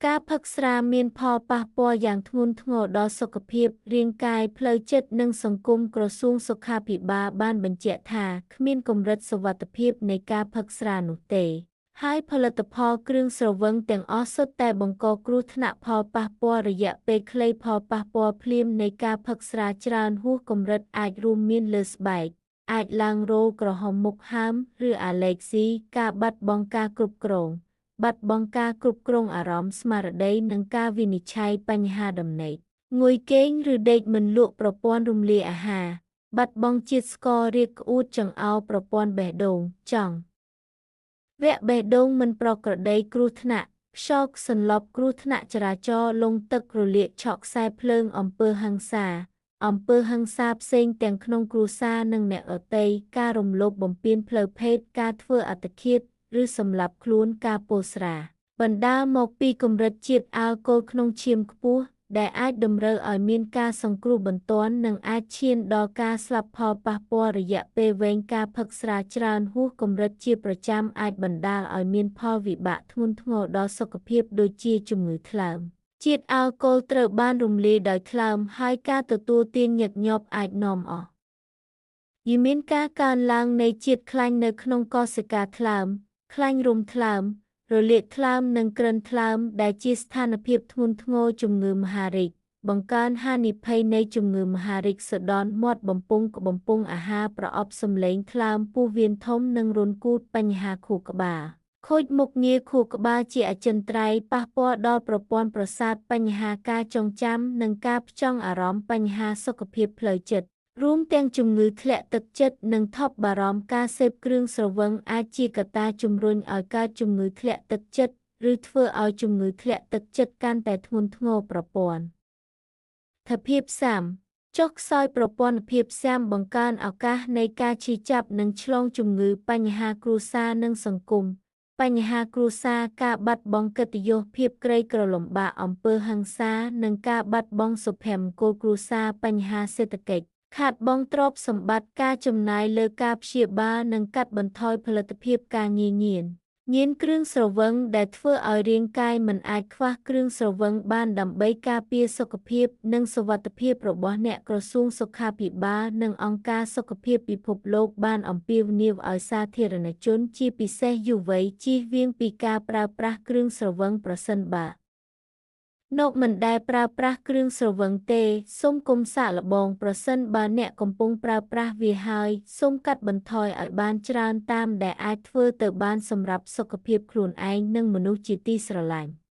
ការផឹកស្រាមានផលប៉ះពាល់យ៉ាងធ្ងន់ធ្ងរដល់សុខភាពរាងកាយផ្លូវចិត្តនិងសង្គមក្រសួងសុខាភិបាលបានបញ្ជាក់ថាគ្មានកម្រិតសុវត្ថិភាពនៃការផឹកស្រានោះទេហើយផលិតផលគ្រឿងស្រវឹងទាំងអស់សុទ្ធតែបង្កគ្រោះថ្នាក់ផលប៉ះពាល់រយៈពេលខ្លីផលប៉ះពាល់ភ្លាមនៃការផឹកស្រាច្រើនហួសកម្រិតអាចរួមមានលើស្បែកអាចឡើងរោលក្រហមមុខហើមឬអាឡែកស៊ីការបាត់បង់ការគ្រប់គ្រងបាត់បង់ការគ្រប់គ្រងអារម្មណ៍ស្មារតីនិងការវិនិច្ឆ័យបញ្ហាដំណេកងុយគេងឬដេកមិនលក់ប្រព័ន្ធរំលាយអាហារបាត់បង់ជាតិស្កររាគក្អួតចង្អោរប្រព័ន្ធបេះដូងចង់វគ្គបេះដូងមិនប្រក្រតីគ្រោះថ្នាក់ខ្យល់សន្លប់គ្រោះថ្នាក់ចរាចរណ៍លង់ទឹករលាកឆក់ខ្សែភ្លើងអំពើហិង្សាអំពើហិង្សាផ្សេងទាំងក្នុងគ្រួសារនិងអ្នកដទៃការរំលោភបំពានផ្លូវភេទការធ្វើអត្តឃាតឬសម្លាប់ខ្លួនការពុលស្រាបណ្ដាលមកពីកម្រិតជាតិអាល់កុលក្នុងឈាមខ្ពស់ដែលអាចតម្រូវឲ្យមានការសង្គ្រោះបន្ទាន់និងអាចឈានដល់ការស្លាប់ផលប៉ះពាល់រយៈពេលវែងការផឹកស្រាច្រើនហួសកម្រិតជាប្រចាំអាចបណ្ដាលឲ្យមានផលវិបាកធ្ងន់ធ្ងរដល់សុខភាពដូចជាជំងឺថ្លើមជាតិអាល់កុលត្រូវបានរំលាយដោយថ្លើមហើយការទទួលទានញឹកញាប់អាចនាំឲ្យមានការកើនឡើងនៃជាតិខ្លាញ់នៅក្នុងកោសិកាថ្លើមខ្លាញ់រុំថ្លើមរលាកថ្លើមនិងក្រិនថ្លើមដែលជាស្ថានភាពធ្ងន់ធ្ងរជំងឺមហារីកបង្កើនហានិភ័យនៃជំងឺមហារីកសដនមាត់បំពង់ក្បំពង់អាហារប្រអប់សំឡេងថ្លើមពោះវៀនធំនិងរន្ធគូទបញ្ហាខួរក្បាលខូចមុខងារខួរក្បាលជាអចិន្ត្រៃយ៍ប៉ះពាល់ដល់ប្រព័ន្ធប្រសាទបញ្ហាការចងចាំនិងការផ្ចង់អារម្មណ៍បញ្ហាសុខភាពផ្លូវចិត្តរួមទាំងជំងឺធ្លាក់ទឹកចិត្តនិងថប់បារម្ភការសេពគ្រឿងស្រវឹងអាចជាកត្តាជំរុញឲ្យកើតជំងឺធ្លាក់ទឹកចិត្តឬធ្វើឲ្យជំងឺធ្លាក់ទឹកចិត្តកាន់តែធ្ងន់ធ្ងរប្រព័ន្ធភាពស៊ាំចុះខ្សោយប្រព័ន្ធភាពស៊ាំបង្កើនឱកាសនៃការឈឺចាប់និងឆ្លងជំងឺបញ្ហាគ្រួសារនិងសង្គមបញ្ហាគ្រួសារការបាត់បង់កិត្តិយសភាពក្រីក្រលំបាកអំពើហិង្សានិងការបាត់បង់សុភមង្គលគ្រួសារបញ្ហាសេដ្ឋកិច្ចខាតបង់ទ្រព្យសម្បត្តិការចំណាយលើការព្យាបាលនិងកាត់បន្ថយផលិតភាពការងារញៀនគ្រឿងស្រវឹងដែលធ្វើឲ្យរាងកាយមិនអាចខ្វះគ្រឿងស្រវឹងបានដើម្បីការពារសុខភាពនិងសុវត្ថិភាពរបស់អ្នកក្រសួងសុខាភិបាលនិងអង្គការសុខភាពពិភពលោកបានអំពាវនាវឲ្យសាធារណជនជាពិសេសយុវវ័យជៀសវាងពីការប្រើប្រាស់គ្រឿងស្រវឹងប្រសិនបើលោកមិនដែលប្រើប្រាស់គ្រឿងស្រវឹងទេសូមកុំសាកល្បងប្រសិនបើអ្នកកំពុងប្រើប្រាស់វាហើយសូមកាត់បន្ថយឲ្យបានច្រើនតាមដែលអាចធ្វើទៅបានសម្រាប់សុខភាពខ្លួនឯងនិងមនុស្សជាទីស្រឡាញ់។